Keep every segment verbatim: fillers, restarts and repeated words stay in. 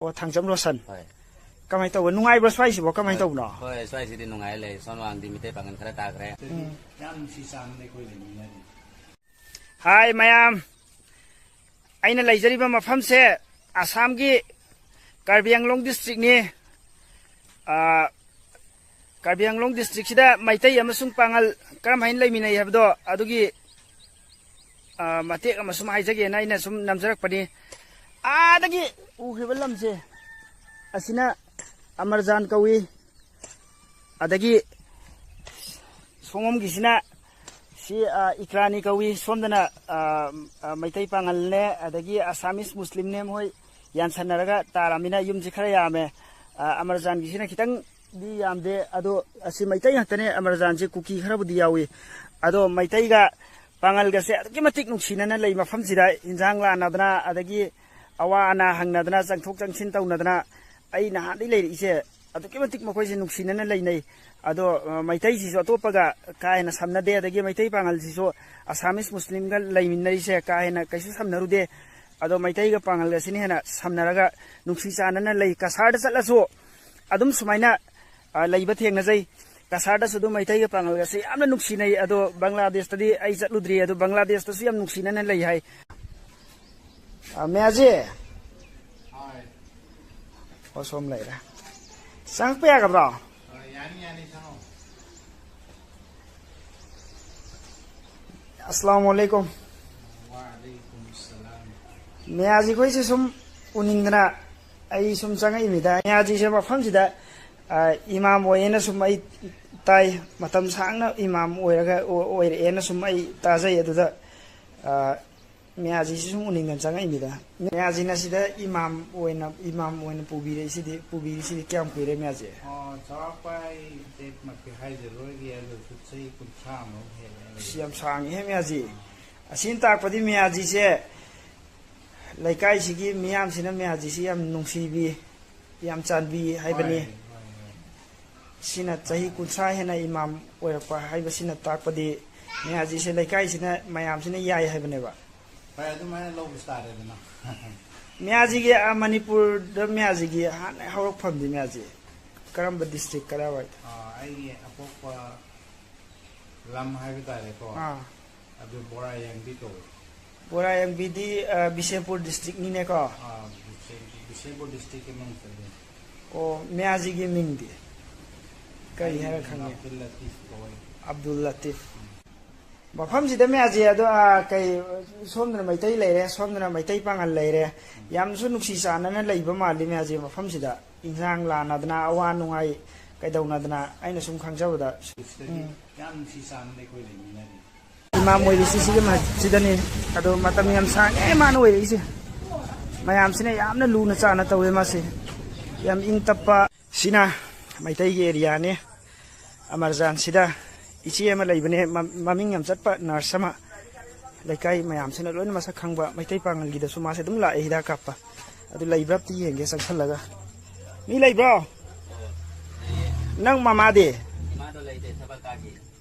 ꯑꯣ, ꯊꯥꯡꯖꯝ ꯔꯣꯁꯟ꯫ ꯍꯣꯏ꯫ ꯀꯃꯥꯏꯅ ꯇꯧꯕ? ꯅꯨꯡꯉꯥꯏꯕ꯭ꯔꯣ ꯁ꯭ꯋꯥꯏꯁꯤꯕꯣ? ꯀꯃꯥꯏꯅ ꯍꯣꯏ꯫ ꯇꯧꯕꯅꯣ? ꯍꯣꯏ, ꯁ꯭ꯋꯥꯏꯁꯤꯗꯤ ꯅꯨꯡꯉꯥꯏ ꯂꯩ꯫ ꯁꯣꯝ ꯋꯥꯡꯗꯤ ꯃꯤꯇꯩ ꯄꯥꯡꯒꯜ ꯈꯔ ꯇꯥꯈ꯭ꯔꯦ꯫ ꯎꯝ꯫ ꯌꯥꯝ ꯅꯨꯡꯁꯤ ꯆꯥꯟꯅꯅ ꯑꯩꯈꯣꯏ ꯂꯩꯃꯤꯟꯅꯔꯤ꯫ ꯍꯥꯏ ꯃꯌꯥꯝ, ꯑꯩꯅ ꯂꯩꯖꯔꯤꯕ ꯃꯐꯝꯁꯦ ꯑꯁꯥꯝꯒꯤ ꯀꯥꯔꯕꯤ ꯑꯪꯂꯣꯡ ꯗꯤꯁꯇ꯭ꯔꯤꯛꯅꯤ꯫ ꯑꯥ, ꯀꯥꯔꯕꯤ ꯑꯪꯂꯣꯡ ꯗꯤꯁꯇ꯭ꯔꯤꯛꯁꯤꯗ ꯃꯩꯇꯩ ꯑꯃꯁꯨꯡ ꯄꯥꯉꯜ ꯀꯔꯝ ꯍꯥꯏꯅ ꯂꯩꯃꯤꯟꯅꯩ ꯍꯥꯏꯕꯗꯣ ꯑꯗꯨꯒꯤ, ꯑꯥ, ꯃꯇꯦꯛ ꯑꯃ ꯁꯨꯝ ꯍꯥꯏꯖꯒꯦꯅ ꯑꯩꯅ ꯁꯨꯝ ꯅꯝꯖꯔꯛꯄꯅꯤ꯫ ꯑꯥꯗꯒꯤ ꯎꯈ꯭ꯔꯤꯕ ꯂꯝꯁꯦ ꯑꯁꯤꯅ ꯑꯃꯔꯖꯥꯟ ꯀꯧꯏ꯫ ꯑꯗꯒꯤ ꯁꯣꯝꯒꯤꯁꯤꯅ ꯁꯤ, ꯑ, ꯏꯀ꯭ꯔꯥꯅꯤ ꯀꯧꯏ꯫ ꯁꯣꯝꯗꯅ, ꯑ, ꯑ, ꯃꯩꯇꯩ ꯄꯥꯉꯜꯅꯦ, ꯑꯗꯒꯤ ꯑꯁꯥꯃꯤꯁ ꯃꯨꯁꯂꯤꯝꯅꯦ, ꯃꯈꯣꯏ ꯌꯥꯟꯁꯟꯅꯔꯒ ꯇꯥꯔꯝꯃꯤꯅ ꯌꯨꯝꯁꯤ ꯈꯔ ꯌꯥꯝꯃꯦ꯫ ꯑ, ꯑꯃꯔꯖꯥꯟꯒꯤꯁꯤꯅ ꯈꯤꯇꯪꯗꯤ ꯌꯥꯝꯗꯦ, ꯑꯗꯣ ꯑꯁꯤ ꯃꯩꯇꯩ ꯉꯥꯛꯇꯅꯦ꯫ ꯑꯃꯔꯖꯥꯟꯁꯤ ꯀꯨꯀꯤ ꯈꯔꯕꯨꯗꯤ ꯌꯥꯎꯏ, ꯑꯗꯣ ꯃꯩꯇꯩꯒ ꯄꯥꯉꯜꯒꯁꯦ ꯑꯗꯨꯛꯀꯤ ꯃꯇꯤꯛ ꯅꯨꯡꯁꯤꯅꯅ ꯂꯩ ꯃꯐꯝꯁꯤꯗ꯫ ꯏꯟꯖꯥꯡ ꯂꯥꯟꯅꯗꯅ, ꯑꯗꯒꯤ ꯑꯋꯥ ꯑꯅꯥ ꯍꯪꯅꯗꯅ, ꯆꯪꯊꯣꯛ ꯆꯪꯁꯤꯟ ꯇꯧꯅꯗꯅ, ꯑꯩ ꯅꯍꯥꯟꯗꯒꯤ ꯂꯩꯔꯛꯏꯁꯦ ꯑꯗꯨꯛꯀꯤ ꯃꯇꯤꯛ ꯃꯈꯣꯏꯁꯦ ꯅꯨꯡꯁꯤꯅꯅ ꯂꯩꯅꯩ꯫ ꯑꯗꯣ, ꯑ, ꯃꯩꯇꯩꯁꯤꯁꯨ ꯑꯇꯣꯞꯄꯒ ꯀꯥ ꯍꯦꯟꯅ ꯁꯝꯅꯗꯦ, ꯑꯗꯒꯤ ꯃꯩꯇꯩ ꯄꯥꯉꯜꯁꯤꯁꯨ ꯑꯁꯥꯃꯤꯁ ꯃꯨꯁꯂꯤꯝꯒ ꯂꯩꯃꯤꯟꯅꯔꯤꯁꯦ ꯀꯥ ꯍꯦꯟꯅ ꯀꯩꯁꯨ ꯁꯝꯅꯔꯨꯗꯦ꯫ ꯑꯗꯣ ꯃꯩꯇꯩꯒ ꯄꯥꯉꯜꯒꯁꯤꯅ ꯍꯦꯟꯅ ꯁꯝꯅꯔꯒ ꯅꯨꯡꯁꯤ ꯆꯥꯟꯅꯅ ꯂꯩ꯫ ꯀꯁꯥꯔꯗ ꯆꯠꯂꯁꯨ ꯑꯗꯨꯝ ꯁꯨꯃꯥꯏꯅ, ꯑ, ꯂꯩꯕ ꯊꯦꯡꯅꯖꯩ꯫ ꯀꯁꯥꯔꯗꯁꯨ ꯑꯗꯨꯝ ꯃꯩꯇꯩꯒ ꯄꯥꯉꯜꯒꯁꯦ ꯌꯥꯝꯅ ꯅꯨꯡꯁꯤꯅꯩ꯫ ꯑꯗꯣ ꯕꯪꯒ꯭ꯂꯥꯗꯦꯁꯇꯗꯤ ꯑꯩ ꯆꯠꯂꯨꯗ꯭ꯔꯤ, ꯑꯗꯣ ꯕꯪꯒ꯭ꯂꯥꯗꯦꯁꯇꯁꯨ ꯌꯥꯝ ꯅꯨꯡꯁꯤꯅꯅ ꯂꯩ ꯍꯥꯏ꯫ ꯑ, ꯃꯌꯥꯖꯤ꯫ ꯍꯣꯏ꯫ ꯑꯣ, ꯁꯣꯝ ꯂꯩꯔꯦ꯫ ꯆꯪꯉꯛꯄ ꯌꯥꯒꯗ꯭ꯔꯣ? ꯍꯣꯏ, ꯌꯥꯅꯤ, ꯌꯥꯅꯤ, ꯆꯪꯉꯣ꯫ ꯑꯁꯂꯥꯃꯨ ꯑꯂꯩꯀꯨꯝ꯫ ꯋꯥ ꯑꯂꯩꯀꯨꯝ ꯁꯂꯥꯝ꯫ ꯃꯌꯥꯖꯤ ꯈꯣꯏꯁꯦ ꯁꯨꯝ ꯎꯅꯤꯡꯗꯅ ꯑꯩ ꯁꯨꯝ ꯆꯪꯉꯛꯏꯃꯤꯗ꯫ ꯃꯌꯥꯖꯤꯁꯦ ꯃꯐꯝꯁꯤꯗ, ꯑ, ꯏꯃꯥꯝ ꯑꯣꯏꯌꯦꯅ ꯁꯨꯝ ꯑꯩ ꯇꯥꯏ꯫ ꯃꯇꯝ ꯁꯥꯡꯅ ꯏꯃꯥꯝ ꯑꯣꯏꯔꯒ, ꯑꯣ-, ꯑꯣꯏꯔꯛꯑꯦꯅ ꯁꯨꯝ ꯑꯩ ꯇꯥꯖꯩ꯫ ꯑꯗꯨꯗ, ꯑ, ꯃꯌꯥꯖꯤꯁꯤ ꯁꯨꯝ ꯎꯅꯤꯡꯗꯅ ꯆꯪꯉꯛꯏꯃꯤꯗ꯫ ꯃꯌꯥꯖꯤꯅ ꯁꯤꯗ ꯏꯃꯥꯝ ꯑꯣꯏꯅ, ꯏꯃꯥꯝ ꯑꯣꯏꯅ ꯄꯨꯕꯤꯔꯛꯏꯁꯤꯗꯤ, ꯄꯨꯕꯤꯔꯤꯁꯤꯗꯤ ꯀꯌꯥꯝ ꯀꯨꯏꯔꯦ ꯃꯌꯥꯖꯤ? ꯑꯣ, ꯆꯥꯎꯔꯥꯛꯄ ꯑꯩ ꯗꯦꯠꯃꯛꯇꯤ ꯍꯥꯏꯖꯔꯣꯏꯒꯦ, ꯑꯗꯨꯁꯨ ꯆꯍꯤ ꯀꯨꯟꯊ꯭ꯔꯥ ꯃꯨꯛ ꯍꯦꯜꯂꯦ꯫ ꯑꯁ, ꯌꯥꯝ ꯁꯥꯡꯉꯤꯍꯦ ꯃꯌꯥꯖꯤ꯫ ꯑꯁꯤꯅ ꯇꯥꯛꯄꯗꯤ ꯃꯌꯥꯖꯤꯁꯦ ꯂꯩꯀꯥꯏꯁꯤꯒꯤ ꯃꯤꯌꯥꯝꯁꯤꯅ ꯃꯌꯥꯖꯤꯁꯤ ꯌꯥꯝ ꯅꯨꯡꯁꯤꯕꯤ, ꯌꯥꯝ ꯆꯥꯟꯕꯤ ꯍꯥꯏꯕꯅꯤ꯫ ꯍꯣꯏ, ꯍꯣꯏ, ꯍꯣꯏ꯫ ꯁꯤꯅ ꯆꯍꯤ ꯀꯨꯟꯊ꯭ꯔꯥ ꯍꯦꯟꯅ ꯏꯃꯥꯝ ꯑꯣꯏꯔꯛꯄ ꯍꯥꯏꯕꯁꯤꯅ ꯇꯥꯛꯄꯗꯤ ꯃꯌꯥꯖꯤꯁꯦ ꯂꯩꯀꯥꯏꯁꯤꯅ, ꯃꯌꯥꯝꯁꯤꯅ ꯌꯥꯏ ꯍꯥꯏꯕꯅꯦꯕ꯫ ꯍꯣꯏ, ꯑꯗꯨꯃꯥꯏꯅ ꯂꯧꯕꯁꯨ ꯇꯥꯔꯦꯗꯅ꯫ ꯃꯌꯥꯖꯤꯒꯤ, ꯑ, ꯃꯅꯤꯄꯨꯔꯗ ꯃꯌꯥꯖꯤꯒꯤ ꯍꯥꯟꯅ ꯍꯧꯔꯛꯐꯝꯗꯤ ꯃꯌꯥꯖꯤ ꯀꯔꯝꯕ district, ꯀꯗꯥꯏꯋꯥꯏꯗ? ꯑꯥ, ꯑꯩꯒꯤ ꯑꯄꯣꯛꯄ ꯂꯝ ꯍꯥꯏꯕ ꯇꯥꯔꯦꯀꯣ, ꯑꯥ꯫ ꯑꯗꯨ ꯕꯣꯔꯥꯌꯥꯡꯕꯤ ꯀꯧꯋꯦ꯫ ꯕꯣꯔꯥꯌꯥꯡꯕꯤꯗꯤ, ꯑ, ꯕꯤꯁꯦꯝꯄꯨꯔ districtꯅꯤꯅꯦꯀꯣ? ꯑꯥ, ꯕꯤꯁꯦꯝ-, ꯕꯤꯁꯦꯝꯄꯨꯔ districtꯀꯤ ꯃꯅꯨꯡꯗ ꯂꯩ꯫ ꯑꯣ, ꯃꯌꯥꯖꯤꯒꯤ ꯃꯤꯡꯗꯤ ꯀꯔꯤ ꯑꯩ ꯍꯥꯏꯔ ꯈꯪꯉꯦ? ꯑꯕꯗꯨꯜ ꯂꯇꯤꯐ ꯀꯧꯋꯦ꯫ ꯑꯕꯗꯨꯜ ꯂꯇꯤꯐ꯫ ꯎꯝ꯫ ꯃꯐꯝꯁꯤꯗ ꯃꯌꯥꯝꯁꯦ ꯑꯗꯣ, ꯑꯥ, ꯀꯩ, ꯁꯣꯝꯗꯅ ꯃꯩꯇꯩ ꯂꯩꯔꯦ, ꯁꯣꯝꯗꯅ ꯃꯩꯇꯩ ꯄꯥꯉꯜ ꯂꯩꯔꯦ꯫ ꯌꯥꯝꯁꯨ ꯅꯨꯡꯁꯤ ꯆꯥꯟꯅꯅ ꯂꯩꯕ ꯃꯥꯜꯂꯤ ꯃꯌꯥꯝꯁꯦ ꯃꯐꯝꯁꯤꯗ꯫ ꯏꯟꯁꯥꯡ ꯂꯥꯟꯅꯗꯅ, ꯑꯋꯥ ꯅꯨꯡꯉꯥꯏ ꯀꯩꯗꯧꯅꯗꯅ, ꯑꯩꯅ ꯁꯨꯝ ꯈꯪꯖꯕꯗ꯫ ꯁꯤꯗꯗꯤ ꯎꯝ꯫ ꯌꯥꯝ ꯅꯨꯡꯁꯤ ꯆꯥꯟꯅꯅ ꯑꯩꯈꯣꯏ ꯂꯩꯃꯤꯟꯅꯔꯤ꯫ ꯏꯃꯥ ꯃꯣꯏꯔꯤꯁꯤ ꯁꯤꯒꯤ ꯃꯁꯖꯤꯗꯅꯤ꯫ ꯑꯗꯣ ꯃꯇꯝ ꯌꯥꯝ ꯁꯥꯡꯉꯦ ꯃꯥꯅ ꯑꯣꯏꯔꯛꯏꯁꯦ꯫ ꯃꯌꯥꯝꯁꯤꯅ ꯌꯥꯝꯅ ꯂꯨꯅ ꯆꯥꯟꯅ ꯇꯧꯋꯦ ꯃꯥꯁꯦ꯫ ꯌꯥꯝ ꯏꯪ ꯇꯞꯄ꯫ ꯁꯤꯅ ꯃꯩꯇꯩꯒꯤ areaꯅꯤ꯫ ꯑꯃꯔꯖꯥꯟꯁꯤꯗ ꯏꯆꯦ ꯑꯃ ꯂꯩꯕꯅꯦ, ꯃ-, ꯃꯃꯤꯡ ꯌꯥꯝ ꯆꯠꯄ nurse ꯑꯃ꯫ ꯂꯩꯀꯥꯏ ꯃꯌꯥꯝꯁꯤꯅ ꯂꯣꯏꯅ ꯃꯁꯛ ꯈꯪꯕ, ꯃꯩꯇꯩ ꯄꯥꯉꯜꯒꯤꯗꯁꯨ ꯃꯥꯁꯦ ꯑꯗꯨꯝ ꯂꯥꯛꯑꯦ ꯍꯤꯗꯥꯛ ꯀꯥꯞꯄ꯫ ꯑꯗꯨ ꯂꯩꯕ꯭ꯔꯥ ꯑꯝꯇ ꯌꯦꯡꯒꯦ ꯆꯪꯁꯜꯂꯒ꯫ ꯃꯤ ꯂꯩꯕ꯭ꯔꯣ? ꯅꯪ ꯃꯃꯥꯗꯤ? ꯏꯃꯥꯗꯣ ꯂꯩꯇꯦ, ꯊꯕꯛ ꯀꯥꯈꯤ꯫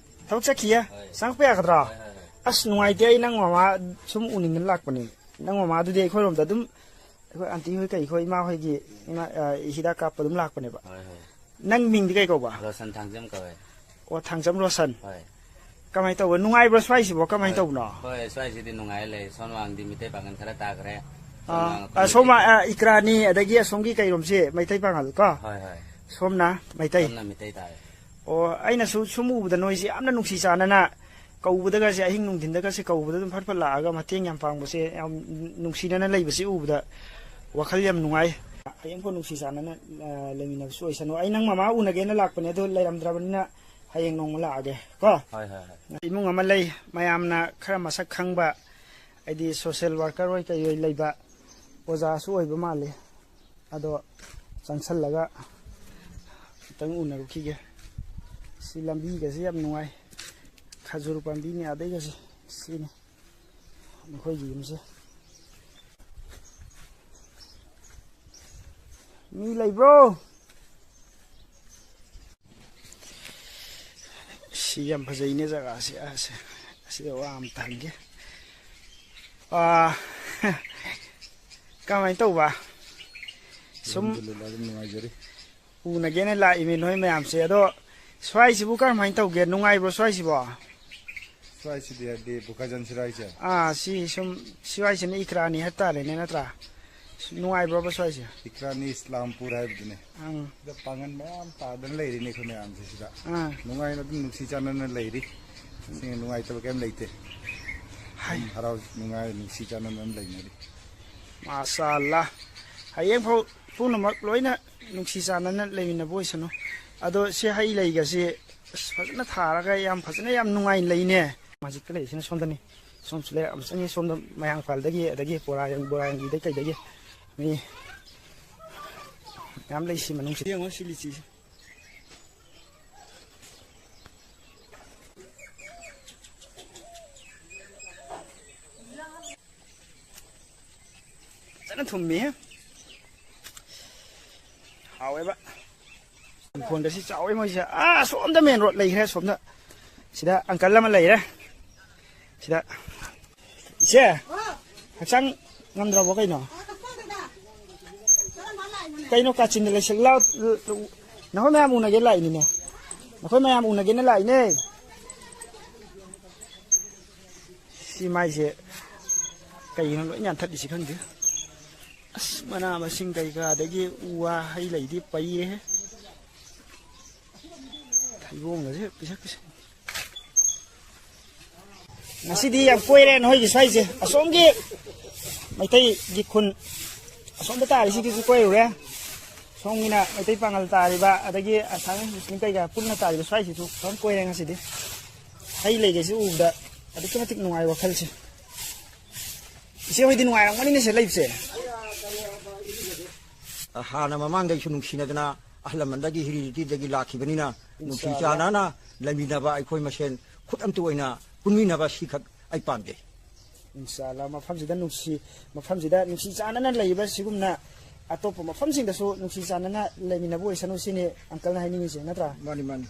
ꯊꯕꯛ ꯆꯠꯈꯤꯌꯦ? ꯍꯣꯏ꯫ ꯆꯪꯉꯛꯄ ꯌꯥꯒꯗ꯭ꯔꯣ? ꯍꯣꯏ, ꯍꯣꯏ, ꯍꯣꯏ꯫ ꯑꯁ, ꯅꯨꯡꯉꯥꯏꯇꯦ, ꯑꯩ ꯅꯪ ꯃꯃꯥ ꯁꯨꯝ ꯎꯅꯤꯡꯗꯅ ꯂꯥꯛꯄꯅꯦ꯫ ꯅꯪ ꯃꯃꯥꯗꯨꯗꯤ ꯑꯩꯈꯣꯏꯔꯣꯝꯗ ꯑꯗꯨꯝ, ꯑꯩꯈꯣꯏ aunty ꯍꯣꯏ ꯀꯩ ꯍꯣꯏ, ꯏꯃꯥ ꯍꯣꯏꯒꯤ ꯏꯃꯥ, ꯑ, ꯍꯤꯗꯥꯛ ꯀꯥꯞꯄ ꯑꯗꯨꯝ ꯂꯥꯛꯄꯅꯦꯕ꯫ ꯍꯣꯏ, ꯍꯣꯏ꯫ ꯅꯪ ꯃꯤꯡꯗꯤ ꯀꯩ ꯀꯧꯕ? ꯔꯣꯁꯟ ꯊꯥꯡꯖꯝ ꯀꯧꯋꯦ꯫ ꯑꯣ, ꯊꯥꯡꯖꯝ ꯔꯣꯁꯟ꯫ ꯍꯣꯏ꯫ ꯀꯃꯥꯏꯅ ꯇꯧꯕ? ꯅꯨꯡꯉꯥꯏꯕ꯭ꯔꯣ ꯁ꯭ꯋꯥꯏꯁꯤꯕꯣ? ꯀꯃꯥꯏꯅ ꯍꯣꯏ꯫ ꯇꯧꯕꯅꯣ? ꯍꯣꯏ, ꯁ꯭ꯋꯥꯏꯁꯤꯗꯤ ꯅꯨꯡꯉꯥꯏ ꯂꯩ꯫ ꯁꯣꯝ ꯃꯥꯡꯗꯤ ꯃꯤꯇꯩ ꯄꯥꯡꯒꯜ ꯈꯔ ꯇꯥꯈ꯭ꯔꯦ꯫ ꯁꯣꯝ ꯑꯥ, ꯃꯥꯡ ꯑ, ꯁꯣꯝ, ꯑꯩꯈꯣꯏ ꯑ, ꯏꯀ꯭ꯔꯥꯅꯤ, ꯑꯗꯒꯤ ꯑꯁꯣꯝꯒꯤ ꯀꯩꯔꯣꯝꯁꯦ ꯃꯩꯇꯩ ꯄꯥꯡꯒꯜ ꯀꯣ? ꯍꯣꯏ, ꯍꯣꯏ꯫ ꯁꯣꯝꯅ ꯃꯩꯇꯩ? ꯁꯣꯝꯅ ꯃꯤꯇꯩ ꯇꯥꯔꯦ꯫ ꯑꯣ, ꯑꯩꯅꯁꯨ ꯁꯨꯝ ꯎꯕꯗ ꯅꯣꯏꯁꯦ ꯌꯥꯝꯅ ꯅꯨꯡꯁꯤ ꯆꯥꯟꯅꯅ ꯀꯧꯕꯗꯒꯁꯦ, ꯑꯍꯤꯡ ꯅꯨꯡꯊꯤꯟꯗꯒꯁꯦ ꯀꯧꯕꯗ ꯑꯗꯨꯝ ꯐꯠ ꯐꯠ ꯂꯥꯛꯑꯒ ꯃꯇꯦꯡ ꯌꯥꯝ ꯄꯥꯡꯕꯁꯦ, ꯌꯥꯝ ꯅꯨꯡꯁꯤꯅꯅ ꯂꯩꯕꯁꯤ ꯎꯕꯗ ꯋꯥꯈꯜ ꯌꯥꯝ ꯅꯨꯡꯉꯥꯏ꯫ ꯍꯌꯦꯡꯐꯥꯎ ꯅꯨꯡꯁꯤ ꯆꯥꯟꯅꯅ, ꯑ, ꯂꯩꯃꯤꯟꯅꯕꯁꯨ ꯑꯣꯏꯁꯅꯨ꯫ ꯑꯩ ꯅꯪ ꯃꯃꯥ ꯎꯅꯒꯦꯅ ꯂꯥꯛꯄꯅꯦ, ꯑꯗꯨ ꯂꯩꯔꯝꯗ꯭ꯔꯕꯅꯤꯅ ꯍꯌꯦꯡ ꯅꯣꯡꯃ ꯂꯥꯛꯑꯒꯦ ꯀꯣ꯫ ꯍꯣꯏ, ꯍꯣꯏ, ꯍꯣꯏ꯫ ꯏꯃꯨꯡ ꯑꯃ ꯂꯩ, ꯃꯌꯥꯝꯅ ꯈꯔ ꯃꯁꯛ ꯈꯪꯕ, ꯍꯥꯏꯗꯤ social worker ꯑꯣꯏ ꯀꯩ ꯑꯣꯏ ꯂꯩꯕ ꯑꯣꯖꯥꯁꯨ ꯑꯣꯏꯕ ꯃꯥꯜꯂꯤ꯫ ꯑꯗꯣ ꯆꯪꯁꯜꯂꯒ ꯑꯝꯇꯪ ꯎꯅꯔꯨꯈꯤꯒꯦ꯫ ꯁꯤ ꯂꯝꯕꯤꯒꯁꯦ ꯌꯥꯝ ꯅꯨꯡꯉꯥꯏ꯫ ꯈꯖꯨꯔ ꯄꯥꯝꯕꯤꯅꯦ ꯑꯗꯩꯒꯁꯦ꯫ ꯁꯤꯅꯤ ꯃꯈꯣꯏꯒꯤ ꯌꯨꯝꯁꯦ꯫ ꯃꯤ ꯂꯩꯕ꯭ꯔꯣ? ꯁꯤ ꯌꯥꯝ ꯐꯖꯩꯅꯦ ꯖꯒꯥꯁꯦ꯫ ꯑꯁꯦ, ꯑꯁꯤꯗ ꯋꯥ ꯑꯃ ꯇꯥꯍꯟꯒꯦ꯫ ꯑꯥ, ꯀꯃꯥꯏꯅ ꯇꯧꯕ? ꯁꯨꯝ ꯑꯜꯍꯝꯗꯨꯂꯤꯜꯂꯥꯍ, ꯑꯗꯨꯝ ꯅꯨꯡꯉꯥꯏꯖꯔꯤ꯫ ꯎꯅꯒꯦꯅ ꯂꯥꯛꯏꯃꯤ ꯅꯣꯏ ꯃꯌꯥꯝꯁꯦ꯫ ꯑꯗꯣ ꯁ꯭ꯋꯥꯏꯁꯤꯕꯨ ꯀꯔꯝꯍꯥꯏꯅ ꯇꯧꯒꯦ? ꯅꯨꯡꯉꯥꯏꯕ꯭ꯔꯣ ꯁ꯭ꯋꯥꯏꯁꯤꯕꯣ? ꯁ꯭ꯋꯥꯏꯁꯤꯗꯤ ꯍꯥꯏꯗꯤ ꯕꯨꯀꯥꯖꯟ ꯁꯤꯔꯥꯏꯁꯦ? ꯑꯥ, ꯁꯤ ꯁꯨꯝ ꯁ꯭ꯋꯥꯏꯁꯤꯅ ꯏꯀ꯭ꯔꯥꯅꯤ ꯍꯥꯏꯇꯥꯔꯦꯅꯦ, ꯅꯠꯇ꯭ꯔꯥ? ꯅꯨꯡꯉꯥꯏꯕ꯭ꯔꯣꯕ ꯁ꯭ꯋꯥꯏꯁꯦ? ꯏꯀ꯭ꯔꯥꯅꯤ ꯏꯁꯂꯥꯝꯄꯨꯔ ꯍꯥꯏꯕꯗꯨꯅꯦ꯫ ꯑꯪ꯫ ꯁꯤꯗ ꯄꯥꯡꯒꯜ ꯃꯌꯥꯝ ꯇꯥꯗꯅ ꯂꯩꯔꯤꯅꯦ ꯑꯩꯈꯣꯏ ꯃꯌꯥꯝꯁꯦ ꯁꯤꯗ꯫ ꯑꯥ꯫ ꯅꯨꯡꯉꯥꯏꯅ ꯑꯗꯨꯝ ꯅꯨꯡꯁꯤ ꯆꯥꯟꯅꯅ ꯂꯩꯔꯤ꯫ ꯁꯤ ꯅꯨꯡꯉꯥꯏꯇꯕ ꯀꯩꯝ ꯂꯩꯇꯦ꯫ ꯍꯥꯏ꯫ ꯑꯗꯨꯝ ꯍꯔꯥꯎ ꯅꯨꯡꯉꯥꯏ ꯅꯨꯡꯁꯤ ꯆꯥꯟꯅꯅ ꯑꯗꯨꯝ ꯂꯩꯅꯔꯤ꯫ ꯃꯥꯁꯥ ꯑꯜꯂꯥ꯫ ꯍꯌꯦꯡꯐꯥꯎ ꯄꯨꯝꯅꯃꯛ ꯂꯣꯏꯅ ꯅꯨꯡꯁꯤ ꯆꯥꯟꯅꯅ ꯂꯩꯃꯤꯟꯅꯕ ꯑꯣꯏꯁꯅꯨ꯫ ꯑꯗꯣ ꯁꯤ ꯍꯩ ꯂꯩꯒꯁꯤ ꯑꯁ ꯐꯖꯅ ꯊꯥꯔꯒ ꯌꯥꯝ ꯐꯖꯅ ꯌꯥꯝ ꯅꯨꯡꯉꯥꯏꯅ ꯂꯩꯅꯦ꯫ ꯃꯁꯖꯤꯠꯇ ꯂꯩꯔꯤꯁꯤꯅ ꯁꯣꯝꯗꯅꯤ꯫ ꯁꯣꯝꯁꯨ ꯂꯩꯔꯛ ꯑꯃ ꯆꯪꯉꯤ꯫ ꯁꯣꯝꯗ ꯃꯌꯥꯡ ꯏꯝꯐꯥꯜꯗꯒꯤ ꯑꯗꯒꯤ ꯕꯣꯔꯥ-, ꯕꯣꯔꯥꯌꯥꯡꯒꯤꯗꯩ ꯀꯩꯗꯒꯤ ꯃꯤ ꯃꯌꯥꯝ ꯂꯩ ꯁꯤ ꯃꯅꯨꯡꯁꯤꯗ꯫ ꯌꯦꯡꯉꯣ ꯁꯤ ꯂꯤꯆꯤꯁꯦ꯫ ꯐꯖꯅ ꯊꯨꯝꯃꯤꯍꯦ꯫ ꯍꯥꯎꯋꯦꯕ꯫ ꯏꯪꯈꯣꯜꯗ ꯁꯤ ꯆꯥꯎꯋꯦ ꯃꯣꯏꯁꯦ꯫ ꯑꯥ, ꯑꯁꯣꯝꯗ ꯃꯦꯟ ꯔꯣꯗ ꯂꯩꯈ꯭ꯔꯦ, ꯑꯁꯣꯝꯗ꯫ ꯁꯤꯗ ꯑꯪꯀꯜ ꯑꯃ ꯂꯩꯔꯦ꯫ ꯁꯤꯗ꯫ ꯏꯆꯦ, ꯍꯛꯆꯥꯡ ꯉꯝꯗ꯭ꯔꯕꯣ ꯀꯩꯅꯣ? ꯀꯩꯅꯣ ꯀꯥꯆꯤꯟꯗ ꯂꯩꯁꯤꯜ-, ꯂꯥꯎ-, ꯅꯈꯣꯏ ꯃꯌꯥꯝ ꯎꯅꯒꯦ ꯂꯥꯛꯏꯅꯤꯅꯦ꯫ ꯅꯈꯣꯏ ꯃꯌꯥꯝ ꯎꯅꯒꯦꯅ ꯂꯥꯛꯏꯅꯦ꯫ ꯁꯤ ꯃꯥꯏꯁꯦ ꯀꯩꯒꯤꯅꯣ ꯂꯣꯏ ꯌꯥꯟꯊꯠꯂꯤꯁꯤ ꯈꯪꯗꯦ꯫ ꯑꯁ, ꯃꯅꯥ ꯃꯁꯤꯡ ꯀꯩꯀꯥ ꯑꯗꯒꯤ ꯎ ꯋꯥ ꯍꯩ ꯂꯩꯗꯤ ꯄꯩꯔꯦꯍꯦ꯫ ꯊꯩꯕꯣꯡꯒꯁꯦ ꯄꯤꯁꯛ ꯄꯤꯁꯛ꯫ ꯉꯁꯤꯗꯤ ꯌꯥꯝ ꯀꯣꯏꯔꯦ ꯅꯈꯣꯏꯒꯤ ꯁ꯭ꯋꯥꯏꯁꯦ꯫ ꯑꯁꯣꯝꯒꯤ ꯃꯩꯇꯩꯒꯤ ꯈꯨꯟ ꯑꯁꯣꯝꯗ ꯇꯥꯔꯤꯁꯤꯒꯤꯁꯨ ꯀꯣꯏꯔꯨꯔꯦ꯫ ꯁꯣꯝꯒꯤꯅ ꯃꯩꯇꯩ ꯄꯥꯉꯜ ꯇꯥꯔꯤꯕ, ꯑꯗꯒꯤ ꯑꯁꯥꯃꯤ ꯃꯨꯁꯂꯤꯝ ꯀꯩꯀꯥ ꯄꯨꯟꯅ ꯇꯥꯔꯤꯕ ꯁ꯭ꯋꯥꯏꯁꯤꯁꯨ ꯐꯖꯅ ꯀꯣꯏꯔꯦ ꯉꯁꯤꯗꯤ꯫ ꯍꯩ ꯂꯩꯒꯩꯁꯦ ꯎꯕꯗ ꯑꯗꯨꯛꯀꯤ ꯃꯇꯤꯛ ꯅꯨꯡꯉꯥꯏ ꯋꯥꯈꯜꯁꯦ꯫ ꯏꯆꯦ ꯍꯣꯏꯗꯤ ꯅꯨꯡꯉꯥꯏꯔꯝꯒꯅꯤꯅꯦ ꯁꯤꯗ ꯂꯩꯕꯁꯦ꯫ ꯍꯥꯟꯅ ꯃꯃꯥꯡꯗꯩꯁꯨ ꯅꯨꯡꯁꯤꯅꯗꯅ ꯑꯍꯜ ꯂꯃꯟꯗꯒꯤ ꯍꯤꯔꯤꯗꯒꯤ ꯂꯥꯛꯈꯤꯕꯅꯤꯅ, ꯅꯨꯡꯁꯤ ꯏꯟꯁꯥ ꯑꯜꯂꯥ꯫ ꯆꯥꯟꯅꯅ ꯂꯩꯃꯤꯟꯅꯕ ꯑꯩꯈꯣꯏ ꯃꯁꯦꯟ ꯈꯨꯠ ꯑꯃꯠꯇ ꯑꯣꯏꯅ ꯄꯨꯟꯃꯤꯟꯅꯕ ꯁꯤꯈꯛ ꯑꯩ ꯄꯥꯝꯖꯩ꯫ ꯏꯟꯁꯥ ꯑꯜꯂꯥ, ꯃꯐꯝꯁꯤꯗ ꯅꯨꯡꯁꯤ, ꯃꯐꯝꯁꯤꯗ ꯅꯨꯡꯁꯤ ꯆꯥꯟꯅꯅ ꯂꯩꯕ ꯁꯤꯒꯨꯝꯅ ꯑꯇꯣꯞꯄ ꯃꯐꯝꯁꯤꯡꯗꯁꯨ ꯅꯨꯡꯁꯤ ꯆꯥꯟꯅꯅ ꯂꯩꯃꯤꯟꯅꯕ ꯑꯣꯏꯁꯅꯨ ꯁꯤꯅꯤ ꯑꯪꯀꯜꯅ ꯍꯥꯏꯅꯤꯡꯉꯤꯁꯦ, ꯅꯠꯇ꯭ꯔꯥ? ꯃꯥꯅꯤ, ꯃꯥꯅꯤ꯫